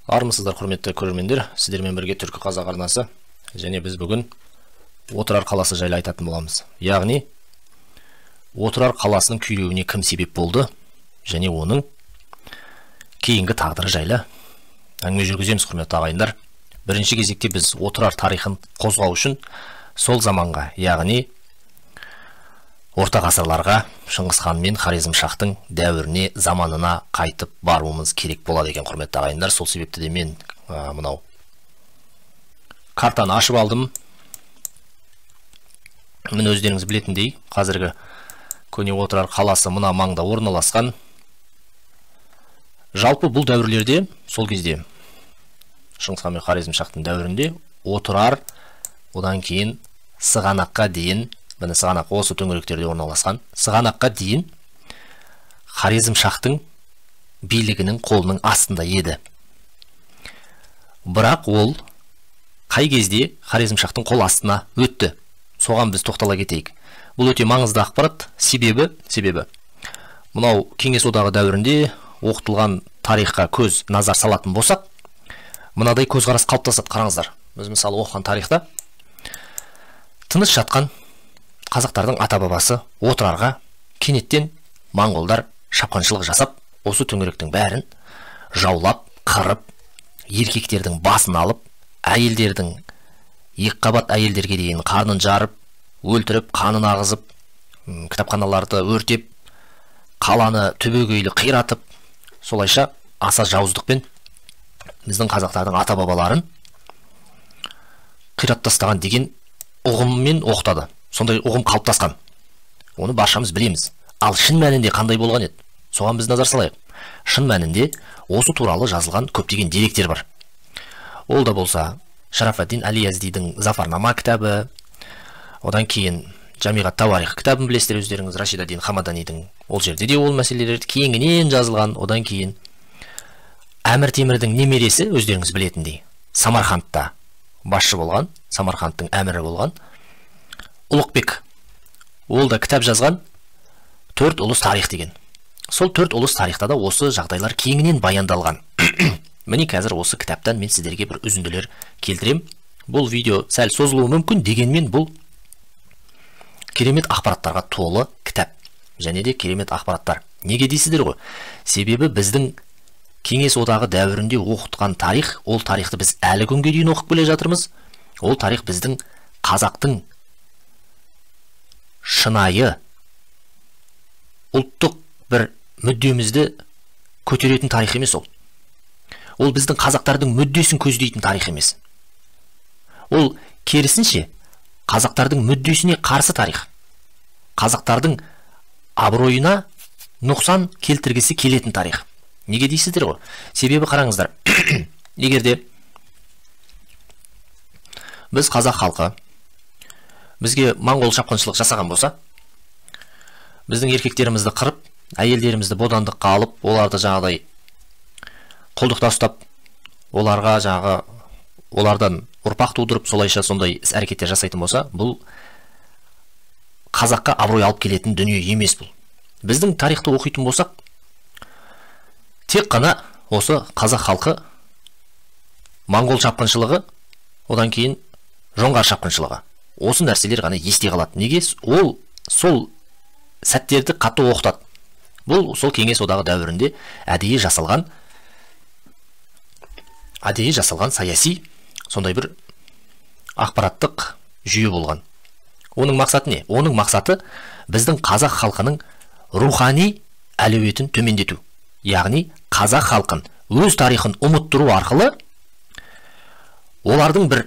Армысыздар, құрметті көрермендер, сіздермен бірге Түркі Қазақ арнасы, және біз бүгін Отырар қаласы жайлы айтатын боламыз. Яғни Отырар қаласының күйреуіне кім себеп болды және оның кейінгі тағдыры жайлы әңгіме жүргіземіз, құрметті ағайындар. Бірінші кезекте біз Отырар тарихын қозғау үшін сол заманға, яғни орта ғасырларға, Шыңғыс хан мен Хорезм шахтың дәуіріне, заманына қайтып баруымыз керек болады екен, құрметті ағайындар. Сол себепті де мен мынау картаны ашып алдым. Міне, өздеріңіз білетіндей, қазіргі көне Отырар қаласы мына маңда орналасқан. Жалпы бұл дәуірлерде, сол кезде Шыңғыс хан мен Хорезм шахтың дәуірінде Отырар, одан кейін Сығанаққа дейін, міне Сығанақ осы төңіректерде орналасқан, Сығанаққа дейін Хорезм шахтың билігінің қолының астында еді. Бірақ ол қай кезде Хорезм шахтың қол астына өтті? Соған біз тоқтала кетейік. Бұл өте маңызды ақпарат, себебі мынау Кеңес одағы дәуірінде оқытылған тарихқа көз назар салатын болсақ, мынадай көзқарас қалыптасады. Қараңыздар, біз мысалы оқыған тарихта тыныш жатқан қазақтардың ата-бабасы Отырарға кенеттен моңғолдар шапқыншылық жасап, осы төңіректің бәрін жаулап, қырып, еркектердің басын алып, әйелдердің екіқабат әйелдерге дейін қарнын жарып, өлтіріп, қанын ағызып, кітапханаларды өртеп, қаланы түбегейлі қиратып, солайша аса жауыздықпен біздің қазақтардың ата-бабаларын қиратып тастаған деген ұғыммен оқытады. Сондай ұғым қалыптасқан. Оны баршамыз білеміз. Ал шын мәнінде қандай болған еді? Соған біз назар салайық. Шын мәнінде осы туралы жазылған көптеген деректер бар. Ол да болса Шарафаддин Али Яздидің Зафарнама кітабы, одан кейін Жамиғат Тауарих кітабын білесіздер өздеріңіз, Рашидаддин Хамаданидің, ол жерде де ол мәселелер кеңінен жазылған. Одан кейін Әмір Темірдің немересі, өздеріңіз білетіндей, Самарқандта басшы болған, Самарқандтың әмірі болған Ұлықбек, ол да кітап жазған, Төрт ұлыс тарих деген. Сол төрт ұлыс тарихта да осы жағдайлар кеңінен баяндалған. Міне, қазір осы кітаптан мен сіздерге бір үзінділер келтірем. Бұл видео сәл созылуы мүмкін, дегенмен бұл керемет ақпараттарға толы кітап. Және де керемет ақпараттар. Неге дейсіздер ғой? Себебі біздің Кеңес одағы дәуірінде оқытқан тарих, ол тарихты біз әлі күнге дейін оқып келе жатырмыз. Ол тарих біздің қазақтың шынайы ұлттық бір мүддемізді көтеретін тарих емес ол. Ол біздің қазақтардың мүддесін көздейтін тарих емес. Ол керісінше қазақтардың мүддесіне қарсы тарих. Қазақтардың абыройына нұқсан келтіргісі келетін тарих. Неге дейсіздер ғой? Себебі қараңыздар, егер де біз қазақ халқы бізге моңғол шапқыншылық жасаған болса, біздің еркектерімізді қырып, әйелдерімізді бодандыққа алып, оларды жаңағыдай құлдықта ұстап, оларға жаңағы олардан ұрпақ тудырып, солайша сондай іс әрекеттер жасайтын болса, бұл қазаққа абырой алып келетін дүние емес бұл. Біздің тарихты оқитын болсақ, тек қана осы қазақ халқы моңғол шапқыншылығы, одан кейін жоңғар шапқыншылығы, осы нәрселер ғана есте қалады. Неге? Ол сол сәттерді қатты оқытады. Бұл сол Кеңес одағы дәуірінде әдейі жасалған саяси сондай бір ақпараттық жүйе болған. Оның мақсаты не? Оның мақсаты біздің қазақ халқының рухани әлеуетін төмендету. Яғни қазақ халқын өз тарихын ұмыттыру арқылы олардың бір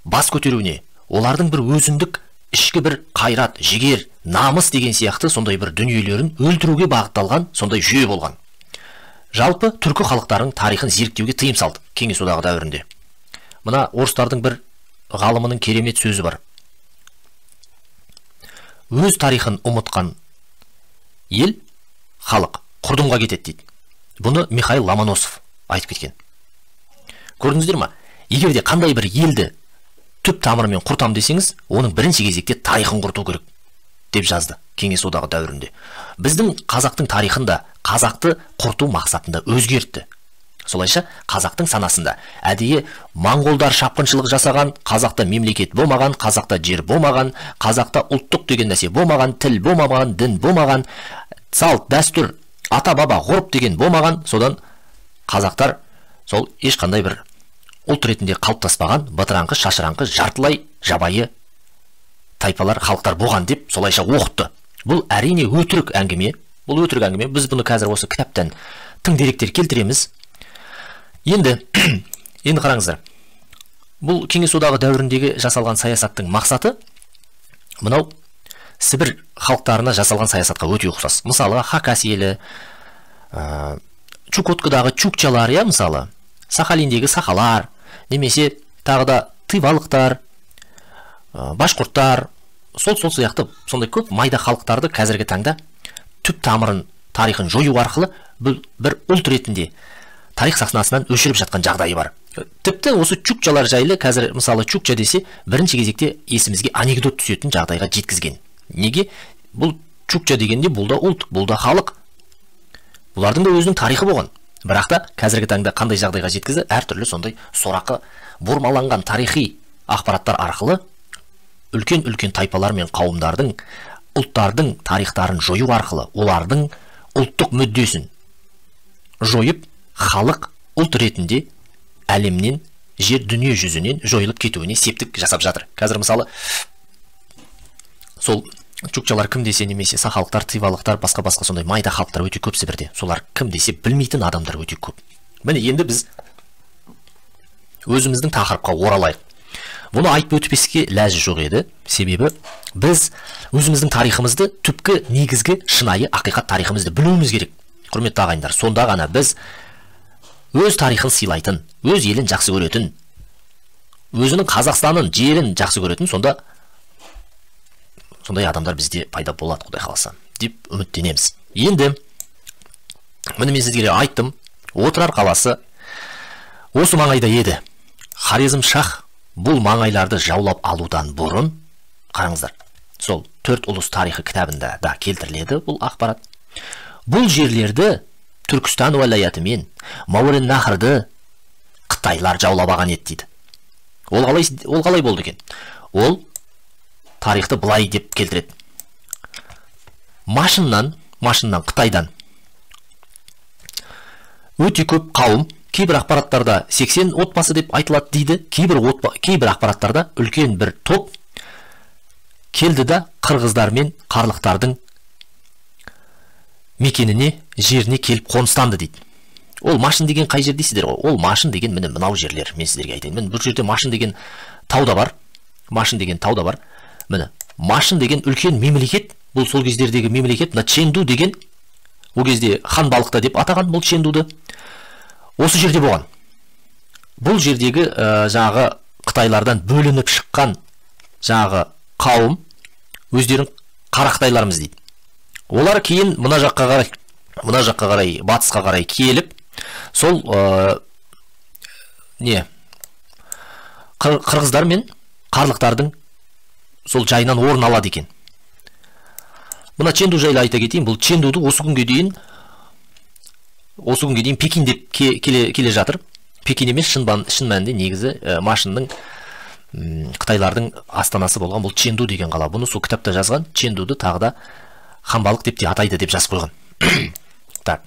бас көтеруіне, олардың бір өзіндік ішкі бір қайрат, жігер, намыс деген сияқты сондай бір дүниелерін өлтіруге бағытталған сондай жүйе болған. Жалпы түркі халықтарының тарихын зерттеуге тыйым салды Кеңес одағы дәуірінде. Мына орыстардың бір ғалымының керемет сөзі бар. Өз тарихын ұмытқан ел, халық құрдымға кетеді дейді. Бұны Михаил Ломоносов айтып кеткен. Көрдіңіздер ма? Егер де қандай бір елді түп тамырымен құртам десеңіз, оның бірінші кезекте тарихын құрту керек деп жазды Кеңес одағы дәуірінде. Біздің қазақтың тарихын да қазақты құрту мақсатында өзгертті. Солайша қазақтың санасында әдейі моңғолдар шапқыншылық жасаған, қазақта мемлекет болмаған, қазақта жер болмаған, қазақта ұлттық деген нәрсе болмаған, тіл болмаған, дін болмаған, салт, дәстүр, ата-баба, ғұрып деген болмаған. Содан қазақтар сол ешқандай бір ұлт ретінде қалыптаспаған, бытыраңқы, шашыраңқы, жартылай жабайы тайпалар, халықтар болған деп солайша оқытты. Бұл әрине өтірік әңгіме. Бұл өтірік әңгіме. Біз бұны қазір осы кітаптан тың деректер келтіреміз. Енді қараңыздар. Бұл Кеңес Одағы дәуіріндегі жасалған саясаттың мақсаты мынау Сібір халықтарына жасалған саясатқа өте ұқсас. Мысалы, Хакас елі, Чукоткадағы чукчалар, я мысалы, Сахалиндегі сахалар, немесе тағы да тывалықтар, башқұрттар, сол сияқты сондай көп майда халықтарды қазіргі таңда түп тамырын, тарихын жою арқылы бір ұлт ретінде тарих сахнасынан өшіріп жатқан жағдайы бар. Тіпті осы чукчалар жайлы қазір, мысалы, чукча десе, бірінші кезекте есімізге анекдот түсетін жағдайға жеткізген. Неге? Бұл чукча дегенде бұл да ұлт, бұл да халық. Бұлардың да өзінің тарихы болған. Бірақ та қазіргі таңда қандай жағдайға жеткізді? Әртүрлі сондай сорақы, бұрмаланған тарихи ақпараттар арқылы үлкен-үлкен тайпалар мен қауымдардың, ұлттардың тарихтарын жою арқылы олардың ұлттық мүддесін жойып, халық ұлт ретінде әлемнен, жер дүние жүзінен жойылып кетуіне септік жасап жатыр. Қазір мысалы сол чукчалар кім десе, немесе сахалықтар, тивалықтар, басқа-басқа сондай майда халықтар өте көп Сібірде. Солар кім десе білмейтін адамдар өте көп. Міне енді біз өзіміздің тақырыпқа оралайық. Бұны айтып өтпеске ләжі жоқ еді. Себебі біз өзіміздің тарихымызды, түпкі негізгі шынайы ақиқат тарихымызды білуіміз керек. Құрметті ағайындар, сонда ғана біз өз тарихын сыйлайтын, өз елін жақсы көретін, өзінің Қазақстанын, жерін жақсы көретін сондай адамдар бізде пайда болады, Құдай қаласа, деп үміттенеміз. Енді міне мен сіздерге айттым, Отырар қаласы осы маңайда еді. Хорезм шах бұл маңайларды жаулап алудан бұрын, қараңыздар, сол төрт ұлыс тарихы кітабында да келтіріледі бұл ақпарат. Бұл жерлерді Түркістан уәлаяты мен Мауараннахрды қытайлар жаулап алған еді дейді. Ол қалай болды екен? Ол тарихты былай деп келтіреді. Машыннан Қытайдан өте көп қауым, кейбір ақпараттарда 80 отбасы деп айтылады дейді, кейбір ақпараттарда үлкен бір топ келді да қырғыздар мен қарлықтардың мекеніне, жеріне келіп қоныстанды дейді. Ол Машын деген қай жер дейсіздер ғой? Ол Машын деген міне мынау жерлер, мен сіздерге айтайын. Міне бұл жерде Машын деген тау да бар. Машын деген тау да бар. Міне Машын деген үлкен мемлекет, бұл сол кездердегі мемлекет, мына Ченду деген, ол кезде Ханбалықта деп атаған бұл Чендуды. Осы жерде болған. Бұл жердегі жаңағы қытайлардан бөлініп шыққан жаңағы қауым өздерін қара қытайлармыз дейді. Олар кейін мына жаққа қарай, батысқа қарай келіп, сол қырғыздар мен қарлықтардың сол жайынан орын алады екен. Мына Ченду жайлы айта кетейін, бұл Чендуды осы күнге дейін Пекин деп келе жатыр. Пекин емес, шын мәнінде негізі Машынның, қытайлардың астанасы болған бұл Ченду деген қала. Бұны сол кітапта жазған, Чендуды тағы да Ханбалық деп те атайды деп жазып қойған. Так.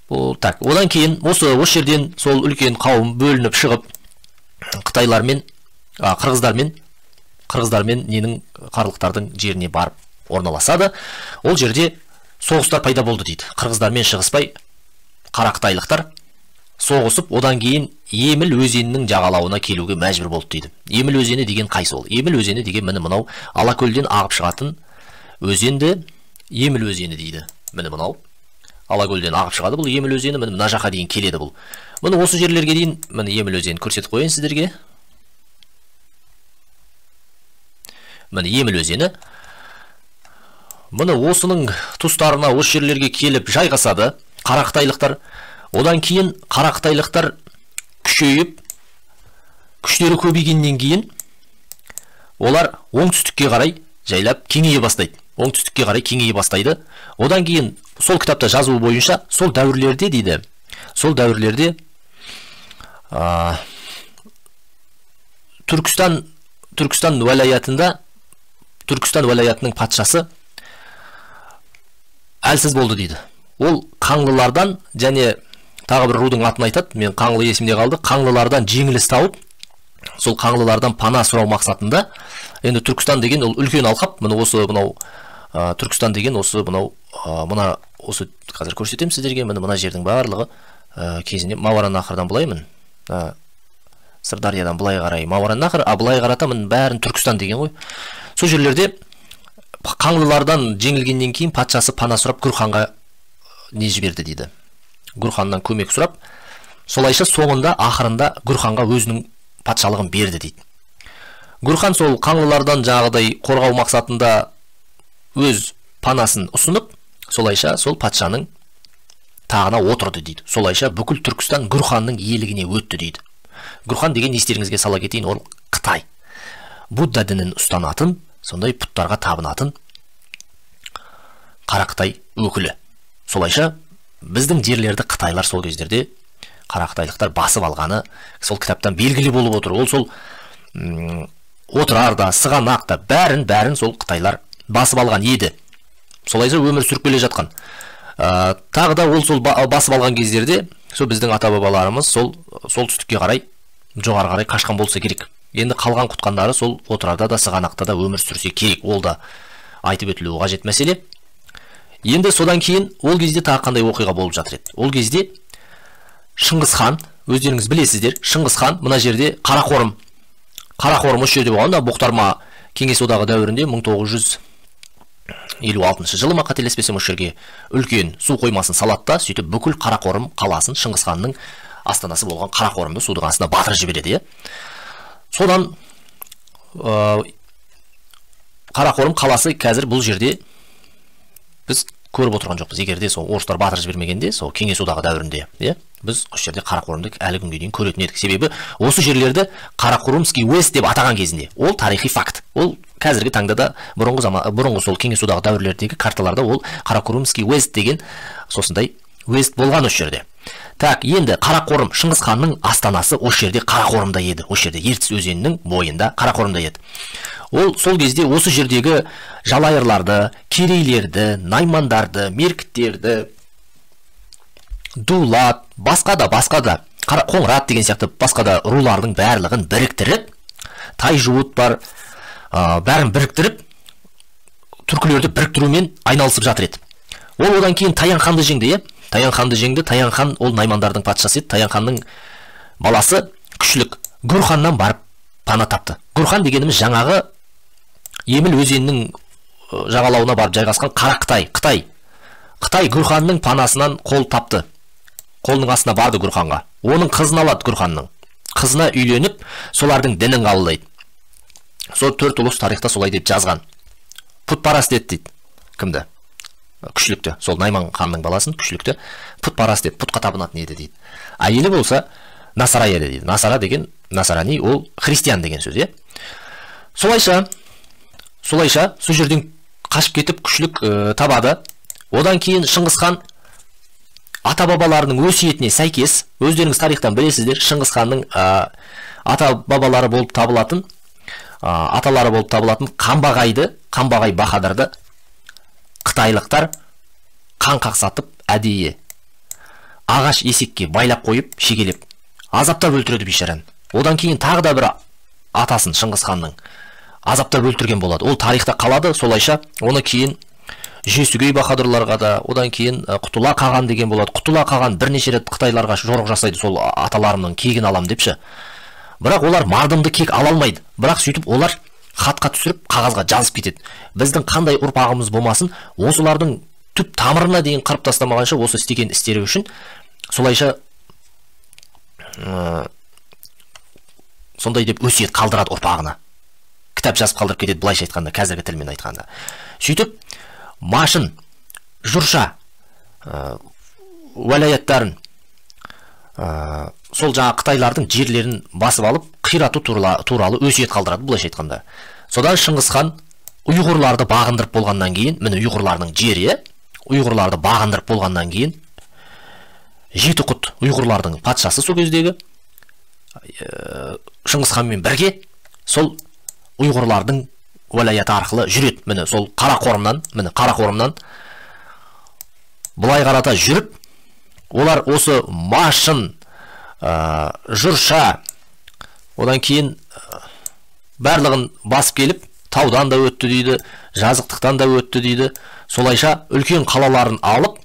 Бұл так. Одан кейін осы жерден сол үлкен қауым бөлініп шығып, қытайлармен, қырғыздармен ненің қарлықтардың жеріне барып орналасады. Ол жерде соғыстар пайда болды дейді. Қырғыздармен шығыспай қара қытайлықтар соғысып, одан кейін Еміл өзенінің жағалауына келуге мәжбүр болды дейді. Еміл өзені деген қайсы ол? Еміл өзені деген міне мынау Алакөлден ағып шығатын өзенді Еміл өзені дейді. Міне мынау Алакөлден ағып шығады бұл Еміл өзені, міне мына жаққа дейін келеді бұл. Міне осы жерлерге дейін міне Еміл өзенін көрсетіп қояйын сіздерге. Міне Еміл өзені. Міне осының тұстарына, осы жерлерге келіп жайғасады қара қытайлықтар. Одан кейін қара қытайлықтар күшейіп, күштері көбейгеннен кейін олар оңтүстікке қарай жайлап кеңейе бастайды. Оңтүстікке қарай кеңейе бастайды. Одан кейін сол кітапта жазуы бойынша сол дәуірлерде дейді, Сол дәуірлерде Түркістан уәлаятында, Түркістан уәлаятының патшасы әлсіз болды дейді. Ол қаңлылардан және тағы бір рудың атын айтады, мен қаңлы есімде қалды, қаңлылардан жеңіліс тауып, сол қаңлылардан пана сұрау мақсатында. Енді Түркістан деген ол үлкен алқап, міне осы мынау Түркістан деген осы мынау мына осы қазір көрсетемін сіздерге, міне мына жердің барлығы кезінде Мауараннахрдан былай мін, Сырдариядан былай қарай Мауараннахр, а былай қарата міне бәрін Түркістан деген ғой. Сол жерлерде қаңлылардан жеңілгеннен кейін патшасы пана сұрап Гүрханға не жіберді дейді. Гүрханнан көмек сұрап, солайша соңында ақырында Гүрханға өзінің патшалығын берді дейді. Гүрхан сол қаңлылардан жаңағыдай қорғау мақсатында өз панасын ұсынып, солайша сол патшаның тағына отырды дейді. Солайша бүкіл Түркістан Гүрханның иелігіне өтті дейді. Гүрхан деген естеріңізге сала кетейін, ол Қытай. Будда дінін ұстанатын, сондай пұттарға табынатын қара Қытай өкілі. Солайша біздің жерлерді қытайлар сол кездерде қара қытайлықтар басып алғаны сол кітаптан белгілі болып отыр. Ол сол Отырарда, Сығанақта бәрін сол қытайлар басып алған еді. Солайша өмір сүріп келе жатқан. Тағы да ол сол басып алған кездерде сол біздің ата-бабаларымыз сол солтүстікке қарай, жоғары қарай қашқан болса керек. Енді қалған құтқандары сол Отырарда да, Сығанақта да өмір сүрсе керек. Ол да айтып өтілуі қажет мәселе. Енді содан кейін ол кезде тағы қандай оқиға болып жатыр еді? Ол кезде Шыңғыс хан, өздеріңіз білесіздер, Шыңғыс хан мына жерде Қарақорым. Қарақорым осы жерде болған да, Бұқтарма Кеңес Одағы дәуірінде 1956 жылы ма қателеспесем осы жерге үлкен су қоймасын салады да, сөйтіп бүкіл Қарақорым қаласын, Шыңғыс ханның астанасы болған Қарақорымды судың астына батырып жібереді. Содан Қарақорым қаласы қазір бұл жерде біз көріп отырған жоқпыз. Егер де сол орыстар батырып жібермегенде, сол Кеңес Одағы дәуірінде, біз осы жерде Қарақорымды әлі күнге дейін көретін едік. Себебі осы жерлерді Қарақорымский уезд деп атаған кезінде, ол тарихи факт. Ол қазіргі таңда да бұрынғы сол Кеңес Одағы дәуірлердегі карталарда ол Қарақорымский уезд деген сосындай уезд болған осы жерде. Так, енді Қарақорым, Шыңғыс ханның астанасы осы жерде Қарақорымда еді. Осы жерде Ертіс өзенінің бойында Қарақорымда еді. Ол сол кезде осы жердегі жалайырларды, керейлерді, наймандарды, меркіттерді, дулат, басқа да, қоңырат деген сияқты басқа да рулардың барлығын біріктіріп, тайжуыт бар, бәрін біріктіріп, түркілерді біріктірумен айналысып жатыр еді. Ол одан кейін Таян ханды жеңді, е? Таян ханды жеңді. Таян хан ол наймандардың патшасы еді. Таян ханның баласы Күшлік Гүрханнан барып пана тапты. Гүрхан дегеніміз жаңағы Еміл өзенінің жағалауына барып жайғасқан қара Қытай. Қытай. Қытай Гүрханның панасынан қол тапты. Қолының астына барды Гүрханға. Оның қызын алады Гүрханның. Қызына үйленіп, солардың дінін қабылдайды. Сол төрт ұлыс тарихта солай деп жазған. Пұтпараст ет дейді. Кімді? Күшлікті. Сол Найман ханның баласын Күшлікті пұтпараст деп, пұтқа табынатын еді дейді. Әйелі болса Насара еді дейді. Насара деген, насарани ол христиан деген сөз, е? Солайша сол жерден қашып кетіп Күшлік табады. Одан кейін Шыңғыс хан ата-бабаларының өсиетіне сәйкес, өздеріңіз тарихтан білесіздер, Шыңғыс ханның ата-бабалары болып табылатын, аталары болып табылатын Қамбағайды, Қамбағай Баһадырды қытайлықтар қан қақсатып әдейі ағаш есекке байлап қойып, шегелеп азаптап өлтіреді бейшараны. Одан кейін тағы да бір атасын Шыңғыс ханның азаптап өлтірген болады. Ол тарихта қалады. Солайша оны кейін Жесүгей баһадүрларға да, одан кейін Құтыла қаған деген болады. Құтыла қаған бірнеше рет қытайларға жорық жасайды, сол аталарымның кегін алам депші. Бірақ олар мардымды кек ала алмайды. Бірақ сөйтіп олар хатқа түсіріп, қағазға жазып кетеді. Біздің қандай ұрпағымыз болмасын, осылардың түп тамырына дейін қырып тастамағанша осы істеген істері үшін солайша сондай деп өсиет қалдырады ұрпағына. Кітап жазып қалдырып кетеді, былайша айтқанда, қазіргі тілмен айтқанда. Сөйтіп Машын, Жұрша уәлаяттарын, сол жаңа қытайлардың жерлерін басып алып, қирату туралы өсиет қалдырады, былайша айтқанда. Содан Шыңғыс хан ұйғырларды бағындырып болғаннан кейін, міне ұйғырлардың жері, ұйғырларды бағындырып болғаннан кейін Жеті құт ұйғырлардың патшасы сол кездегі Шыңғыс ханмен бірге сол ұйғырлардың уәлаяты арқылы жүреді. Міне сол Қарақорымнан, міне Қарақорымнан былай қарата жүріп, олар осы Машын, Жұрша, одан кейін барлығын басып келіп, таудан да өтті дейді, жазықтықтан да өтті дейді. Солайша үлкен қалаларын алып,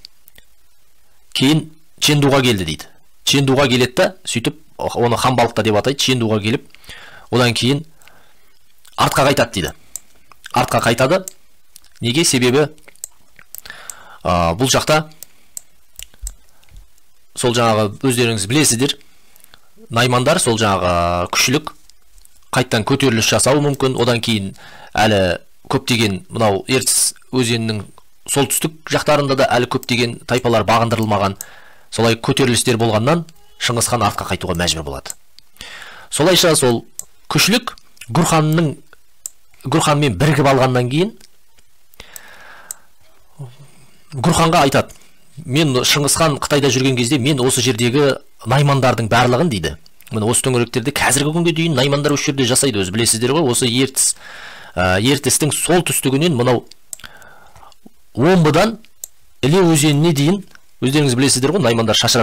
кейін Чендуға келді дейді. Чендуға келеді да, сөйтіп оны Ханбалықта деп атайды, Чендуға келіп, одан кейін артқа қайтады дейді. Артқа қайтады. Неге? Себебі бұл жақта сол жаңағы өздеріңіз білесіздер, наймандар сол жаңағы күшілік қайттан көтеріліс жасауы мүмкін. Одан кейін әлі көптеген мынау Ертіс өзенінің солтүстік жақтарында да әлі көптеген тайпалар бағындырылмаған. Солай көтерілістер болғаннан Шыңғыс хан артқа қайтуға мәжбүр болады. Солайша сол күшілік Гүрханмен бірігіп алғаннан кейін Гүрханға айтады: мен Шыңғыс хан Қытайда жүрген кезде мен осы жердегі наймандардың барлығын дейді. Міне осы төңіректерде қазіргі күнге дейін наймандар осы жерде жасайды, өзі білесіздер ғой. Осы Ертістің солтүстігінен мынау Омбыдан Іле өзеніне дейін өздеріңіз білесіздер ғой, наймандар шашырап